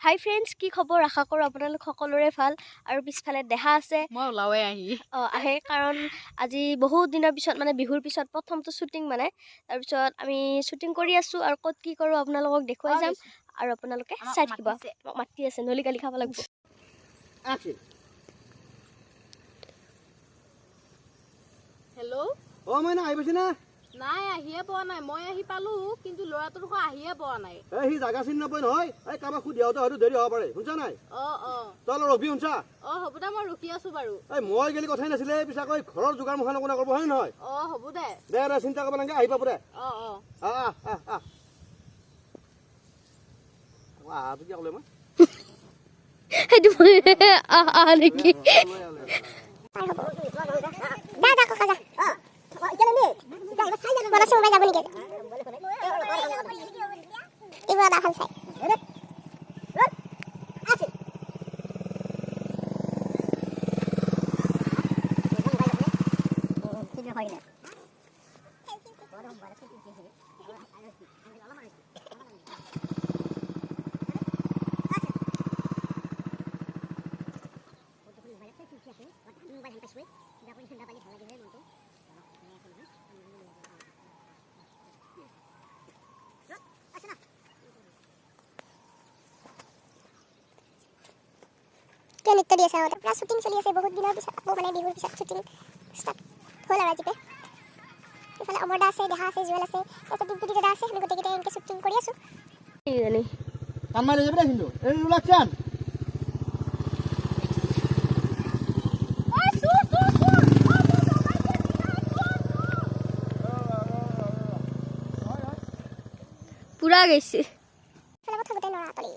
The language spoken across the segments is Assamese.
হাই ফ্ৰেণ্ডছ, কি খবৰ? আশা কৰোঁ আপোনালোক সকলোৰে ভাল। আৰু পিছফালে দেহা আছে, মই ওলাওৱে আহি আহে, কাৰণ আজি বহুত দিনৰ পিছত মানে বিহুৰ পিছত প্ৰথমটো শ্বুটিং, মানে তাৰপিছত আমি শ্বুটিং কৰি আছোঁ আৰু ক'ত কি কৰোঁ আপোনালোকক দেখুৱাই যাম আৰু আপোনালোকে চাই থাকিব। মোক মাতি আছে, নহ'লে গালি খাব লাগিব। হেল্ল' অ মাইনা, আহি পাইছে না? নাই, আহিয়ে পোৱা নাই। মই আহি পালো, কিন্তু ল'ৰাটো দেখোন আহিয়ে পোৱা নাই। এই সি জাগা চিনি নাপায় নহয়, এই কাৰোবাক সুধি আহোঁতে হয়তো দেৰি হ'ব পাৰে। শুনছা নাই? অ অ, তই অলপ ৰখবি, শুনছা? অ হ'ব দে, মই ৰখি আছো বাৰু। এই মই গেলি কথাই নাছিলে, পিছে আকৌ ঘৰৰ যোগাৰ মুখা নকৰা কৰিব হয় নহয়? অ হ'ব দে। দে দে, চিন্তা কৰিব নালাগে, আহি পাব দে। অ অ, আহ আহ আহ আহটো কি ক'লে মই সেইটো আহ আহ নেকি? নৃত্য দি আছে আৰু পুৰা শ্বুটিং চলি আছে। বহুত দিনৰ পিছত আকৌ মানে বিহুৰ পিছত শ্বুটিং ষ্টাৰ্ট হ'ল আৰু আজিপে। ইফালে অমৰ দা আছে, দেহা আছে, জুৱেল আছে, তাৰপিছত দীপজ্যোতি দাদা আছে। আমি গোটেইকেইটাই এনেকৈ শ্বুটিং কৰি আছোঁ। পুৰা গৈছে। কথা গোটেই ল'ৰা তলি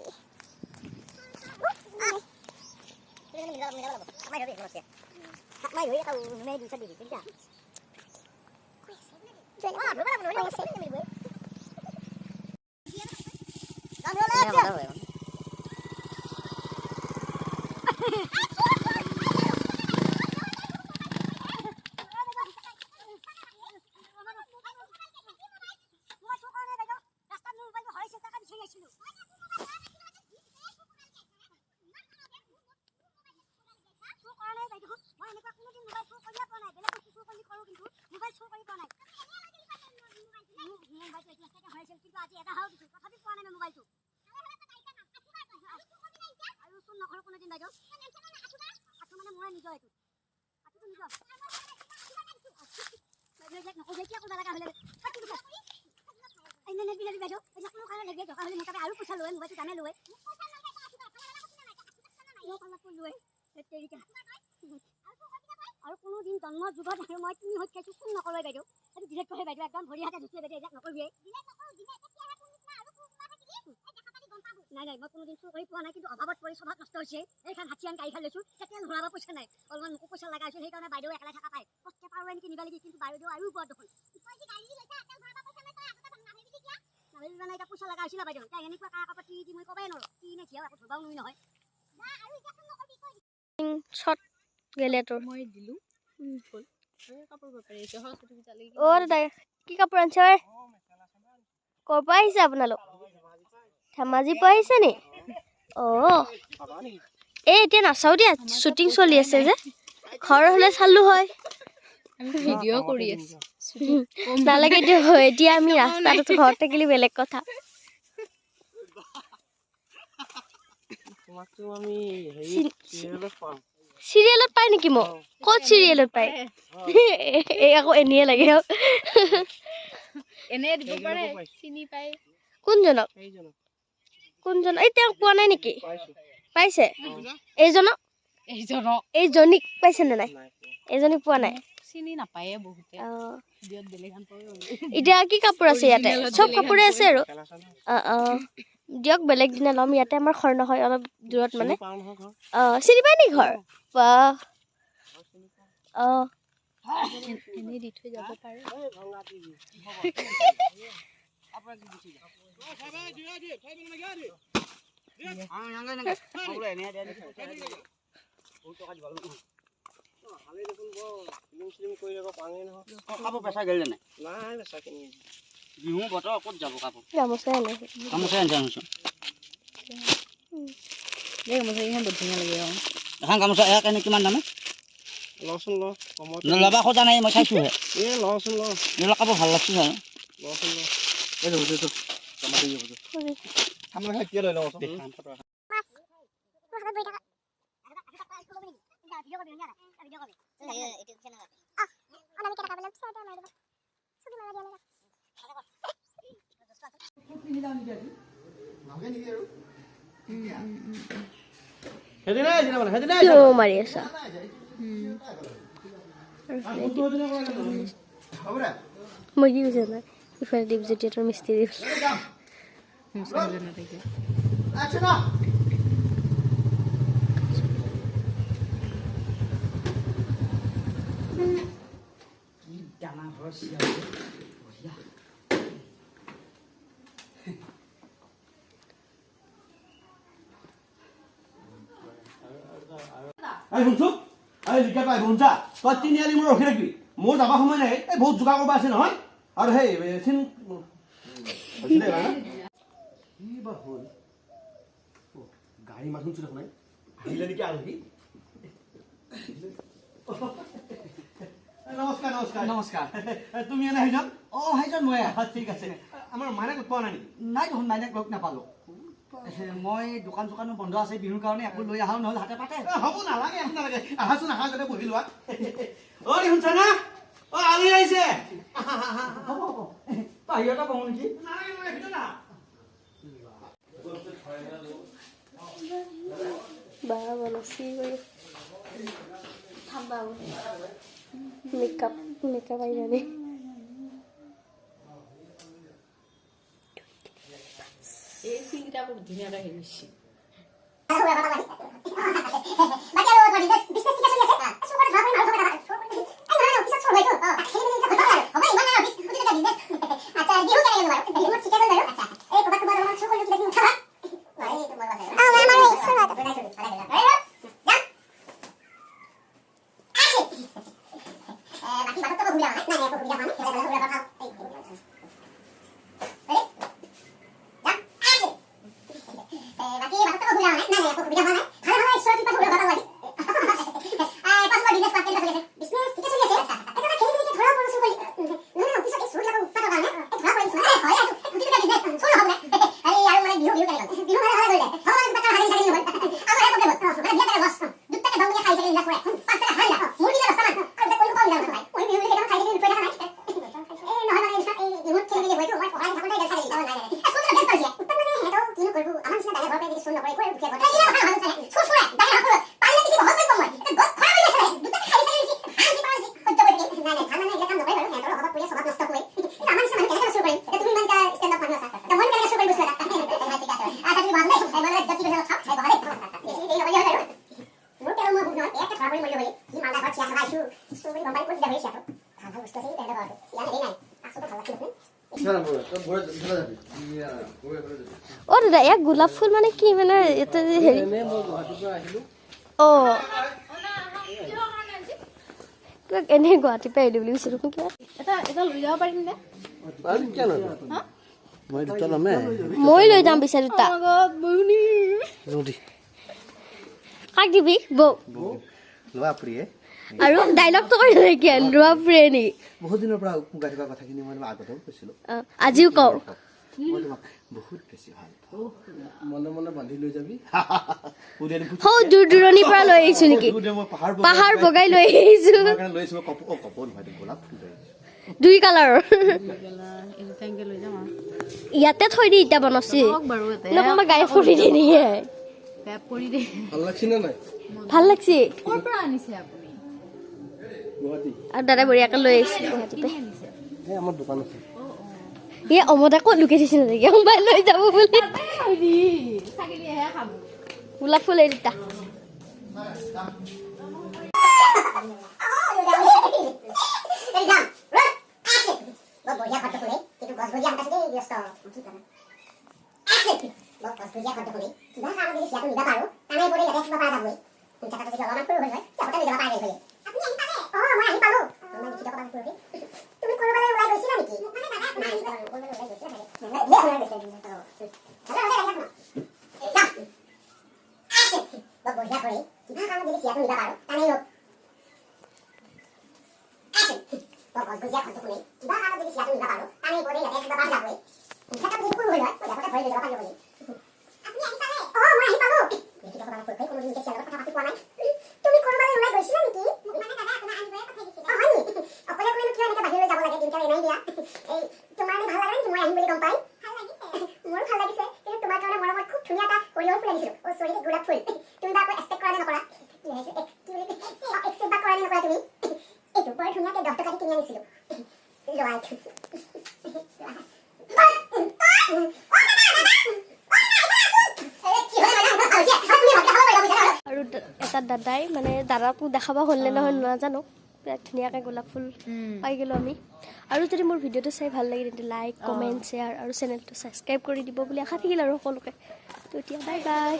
আৰু কোনোদিন জন্ম যুগত আৰু মই তিনি হৈ খাইছোঁ, ফোন নকৰোঁ বাইদেউ। সেইটো ডিলেট কৰে বাইদেউ, একদম ভৰি হাতে ধুইছে বাইদেউ, এইবিলাক নকৰিবি। নাই নাই, মই কোনোদিন চুৰ কৰি পোৱা নাই, কিন্তু অভাৱত পৰি স্বভাৱ নষ্ট হৈছে। এইখন হাতীয়ান গাড়ীখন লৈছোঁ, তেল ভৰাব পইচা নাই, অলপমান মোকো পইচা লগা হৈছিল, সেইকাৰণে বাইদেউ একেলাই থকা পায় কষ্ট পাৰোঁ নেকি নিবা লাগি, কিন্তু বাইদেউ আৰু ওপৰত দেখোন নাভাবিবা নাই। এতিয়া পইচা লগা হৈছিল বাইদেউ, এতিয়া এনেকুৱা কাপোৰ টি দি মই ক'বাই নোৱাৰোঁ, টি নে ঘিয়াও একো ধৰবাও নোৱাৰি নহয়। শ্বৰ্ট গেলে তোৰ মই দিলো। অ দাদা, কি কাপোৰ আনিছে ঐ? ক'ৰ পৰা আহিছে আপোনালোক? ধেমাজিৰ পৰা আহিছে নি? অ এই এতিয়া নাচাওঁ দিয়া, শ্বুটিং চলি আছে যে, ঘৰ হ'লে চালো হয়। নালাগে দিয়ক, এতিয়া আমি ৰাস্তাত আছো, ঘৰত থাকিলে বেলেগ কথা। চিৰিয়েলত পায় নেকি মোক? ক'ত চিৰিয়েলত পায়? এই আকৌ এনেয়ে লাগে। কোনজনক? কোনজন? এই তেওঁক পোৱা নাই নেকি? পাইছে। এইজনক? এইজনীক পাইছে নে নাই? এইজনীক পোৱা নাই। এতিয়া কি কাপোৰ আছে ইয়াতে? চব কাপোৰে আছে আৰু। অ অ দিয়ক, বেলেগ দিনা ল'ম। ইয়াতে আমাৰ ঘৰ নহয়, অলপ দূৰত মানে। অ চিনি পাই নেকি ঘৰ? বাহ। অ কাপোৰ বেচা গেল নাই? নাই বেচা কিনি। বিহু বতৰ ক'ত যাব কাপোৰ? গামোচা আনিছে। গামোচা আনিছে আনিছোঁ। এই গামোচা কেইখন বৰ ধুনীয়া লাগে। অঁ। এখন গামোচা ইয়াৰ কাৰণে কিমান দাম? লচোন ল, কমত। ল'বা খোজা নাই, মই চাইছোঁহে। এ লচোন ল। এইবিলাক কাপোৰ ভাল লাগছে আৰু। লচোন ল। মোৰ হাতত বহি থাকা। অনামিকা দেখা পালে পিছে মাৰি দিব, চকী মাৰা দিয়া নাই। সেইদিনাই আহিছে মানে সেইদিনাই। কিয় মাৰি আছা? মই কি কৈছো নাই, ইফালে দীপজ্যোতিহঁতৰ মিস্ত্ৰী। আচ্ছা না। কি দানা ঘৰৰ চিয়া, বঢ়িয়া। এই শুনচোন, এই লিকা তই শুনছা, তই তিনিআলি মোৰ ৰখি থাকিবি, মোৰ যাব সময় নাই। এই বহুত যোগাৰ কৰিব আছে নহয়। আৰু সেই চিন হৈছিলে এইবাৰ না? কি বা হ'ল? অ, গাড়ী মাত শুনছো দেখোন, আহিলে নেকি আলহী? নমস্কাৰ, নমস্কাৰ। নমস্কাৰ। তুমি এনে সেইজন? অঁ, সেইজন মই। ঠিক আছে। আমাৰ মাইনাক পোৱা নাই নেকি? নাই দেখোন, মাইনাক লগ নাপালোঁ। মই দোকান চোকানো বন্ধ আছে বিহুৰ কাৰণে, একো লৈ অহাও নহ'ল হাতে পাতে। এ, হ'ব, নালাগে, একো নালাগে। আহাচোন, আহা, তাতে বহি লোৱা। অ শুনছা না, অ আলহী আহিছে। হ'ব হ'ব, বাহিৰতে বহোঁ নেকি? নালাগে নালাগে, ভিতৰত আহা। বা বনশ্ৰী কৰি মেকআপ মেকআপ আহিলে। এই চিনকেইটা খুব ধুনীয়াকৈ হেৰি হৈছে। বাকী আৰু বিজনেছ বিজনেছ ঠিকে চলি আছে? চোৰ কৰি ধৰা পৰিম আৰু চোৰ কৰি, এই নহয় নহয়, পিছত চোৰ হয়তো খেলি মেলি এতিয়া ঘটনা আৰু হ'ব, ইমান আৰু 20 কোটি টকা বিজনেছ। আচ্ছা, বিহু কেনেকে গ'ল বাৰু? বিহু ঠিকে গ'ল বাৰু। আচ্ছা, এই ক'ৰবাত ক'ৰবাত অলপমান চুৰ কৰিলো, কিবা কিবি উঠাবা। অ আমাৰ এই চোৰ বাকী বাটত অসুবিধা হোৱা নাই? নাই, একো অসুবিধা হোৱা নাই। বাকী বাটত অসুবিধা হোৱা নাই? নাই, একো অসুবিধা হোৱা নাই। ভালে ভালে, ঈশ্বৰৰ কৃপাত সৰু কথা। বিজনেছ ঠিকে চলি আছে। এটা খেলি মেলি ধৰা পৰিছো কৰি, নহয় নহয়, পিছত এই চোৰবিলাকৰ উৎপাতৰ কাৰণে এই ধৰা পৰিছো। হয়, আৰু কোটি টকা বিজনেছ চোৰ নহ'ব নে? আৰে আৰু মানে বিহু বিহু কেনেকে গ'ল? বিহু ভালে ভালে গ'ল, ভগৱানৰ কৃপাত কাৰো হাগনি চাগনি নহ'ল। আমাৰহে প্ৰব্লেম হ'ল, মানে বিৰাট এটা লছ। দুটাকে দম খাই চাগে ইনভেষ্ট কৰে, 5 টকা হাৰিলা, মোৰ দিলে 10টামান, আৰু এটা কৰিব কম মিলা নহয়। মই বিহু বুলি কেইটামান খাই চাগে লুকুৱাই থকা নাই। এই নহয়, মানে এই বিহুত খেলি মেলি হয়তো মই পঢ়াই থাকোঁতে গেল চাগে। নাই নাই, চোৰ বেছ পাইছে উৎপাত, মানে সিহঁতক কিনো কৰিব? আমাৰ নিচিনা ডাঙৰ ঘৰৰ পৰা যদি চোৰ নকৰে, একো দুখীয়া ঘৰ। কথা নহয়, চোৰ চোৰে ডাঙৰ ঘৰ পাৰিলে দেখি বহল কৰিব। মই গছ খৰা কৰি আছে, দুটাকে খাই চাগে ভাঙি পাৰি সহ্য কৰি থাকিম। নাই নাই, ভাল মানে এইবিলাক কাম নকৰে বাৰু, সিহঁতৰ অভাৱত পৰিয়ে স্বভাৱ নষ্ট কৰি। কিন্তু আমাৰ নিচিনা মানুহ কেনেকৈ চুৰ কৰিম? তুমি ইমান এটা ষ্টেণ্ড আপ মানুহ আছা, মই কেনেকৈ চুৰ কৰিম বস্তু এটা? ঠিক আছে, আচ্ছা, তুমি বহাচোন দেই। মই কি কৈছে খাওক, বহা দেই, বেছি দেৰি নকৰিলে হ'ল। আৰু মোৰ তেল মই ভোগ নহয়, ইয়াতে ধৰা পৰি মৰিলো বুলি কি মালদা ঘৰত চিয়া চলাই আহিছো। চুৰ বুলি গম পাই ক'ত দিগদাৰ হৈ চিয়াটো। ভাল ভাল বস্তু আছে তেহেঁতৰ ঘৰতো, চিয়া হেৰি নাই, আচলতে ভাল লাগছে দেখোন। অ দাদা, ইয়াক গোলাপ ফুল মানে কি, মানে ইয়াতে যে হেৰি, অ কিবা এনেই গুৱাহাটীৰ পৰা আহিলো বুলি কৈছে দেখোন কিবা। এটা এটা লৈ যাব পাৰিম নে? মই দুটা ল'মে। মই লৈ যাম পিছে দুটা। কাক দিবি বৌ? লোৱা প্ৰিয়ে। আৰু ডাইলগটো কৰি নেকি, লোৱা প্ৰিয়ে নেকি? বহুত দিনৰ পৰা গাই থকা কথাখিনি মই তোমাক আগতেও কৈছিলোঁ। অ, আজিও কওঁ। মই তোমাক বহুত বেছি ভাল পাওঁ। মনে মনে বান্ধি লৈ যাবি। সৌ দূৰ দূৰণিৰ পৰা লৈ আহিছো নেকি? মই পাহাৰ পাহাৰ বগাই লৈ আহিছো। তোমাৰ কাৰণে লৈ আহিছো মই কপৌ, অ কপৌ নহয়, এইটো গোলাপ ফুল লৈ আহিছো। দুই কালাৰৰ। এনেকে লৈ যাম আৰু। ইয়াতে থৈ দি এতিয়া বনাইছি। হওক বাৰু, ইয়াতে কোনোবা গাড়ী ফুৰি দিয়ে নেকি? বেয়া কৰি দে। ভাল লাগছে নে নাই? ভাল লাগছি। ক'ৰ পৰা আনিছে আপুনি? গুৱাহাটী। আৰু দাদা বঢ়িয়াকে লৈ আহিছে গুৱাহাটীৰ পৰা। কিনি আনিছে? এই আমাৰ দোকান আছে। এই অমদা ক'ত লুকাই থৈছে নেকি কোনোবাই লৈ যাব বুলি? ছাগলীয়েহে খাব। গোলাপ ফুল এই দুটা। যাম, ৰোল, একশ্যন। বৰ বঢ়িয়া শব্দ শুনি, কিন্তু গজগজীয়া শব্দ দেই ব্যস্ত। একশ্যন। বৰ গজগজীয়া শব্দ শুনি, কিবা কাৰণত যদি চিয়াটো নিবা পাৰো, তানে বোলে ইয়াতে থাকিব পৰা যাবই। কথাটো যদি অলপমান সৰু হ'ল হয়, সিহঁতে লৈ যাব পাৰে গ'ল। আপুনি আহি পালে? অ মই আহি পালো। মই লিখিত ক'ৰবাত পৰহি। তুমি ক'ৰবালৈ ওলাই গৈছিলা নেকি? নাই, ক'ৰবালৈ ওলাই গৈছিলা চাগে। ওলাই গৈছিলা। যাম। বঢ়িয়া কৰি কিবা কাৰণত যদি চিয়াটো নিবা পাৰো, তানেই হোক। Action! বৰ গজগজীয়া খন্তুক শুনি কিবা কাৰণত যদি চিয়াটো নিবা পাৰো, তানেই পদে ইয়াতে থাকিব পাৰ যাবই। ক্ষেত্ৰত যদি কোনো হ'ল হয়, মই জেপতে ভৰি লৈ যাব পাৰিলো বুলি। আপুনি আহি পালে? অ, মই আহি পালো। লিখিত ক'ব নাপালো, কোনোদিন যে চিয়াৰ লগত কথা পাতি পোৱা নাই। তুমি ক'ৰবালৈ ওলাই গৈছিলা নেকি? মোক মানে দাদা আপোনাক আনিবয়ে পঠাই দিছিলে। অ, হয় নেকি? অকলে অকলেনো কিয় এনেকে বাহিৰলৈ যাব লাগে? দিনকাল এনেই দিয়া। এই তোমাৰ এনে ভাল লাগে নেকি মই আহিম বুলি গম পাই? ভাল লাগিছে। মোৰো ভাল লাগিছে। কিন্তু তোমাৰ কাৰণে মৰমত খুব ধুনীয়া এটা সৰিয়হ ফুল আনিছিলো। অ, চৰি, গোলাপ ফুল। তুমি বা আকৌ এক্সপেক্ট কৰা নে নকৰা? কি আহিছে? কি বুলি, অ, একচেপ্ট বা কৰা নে নকৰা তুমি? এইটো বৰ ধুনীয়াকে 10 টকা দি কিনি আনিছিলো। লোৱা এইটো। লোৱা। আৰু এটা দাদাই, মানে দাদাকো দেখাব হ'লনে নহয় নাজানো, বিৰাট ধুনীয়াকৈ গোলাপ ফুল পাই গ'লোঁ আমি। আৰু যদি মোৰ ভিডিঅ'টো চাই ভাল লাগে, তেন্তে লাইক, কমেণ্ট, শ্বেয়াৰ আৰু চেনেলটো ছাবস্ক্ৰাইব কৰি দিব বুলি আশা থাকিল আৰু সকলোকে। তো এতিয়া বাই বাই।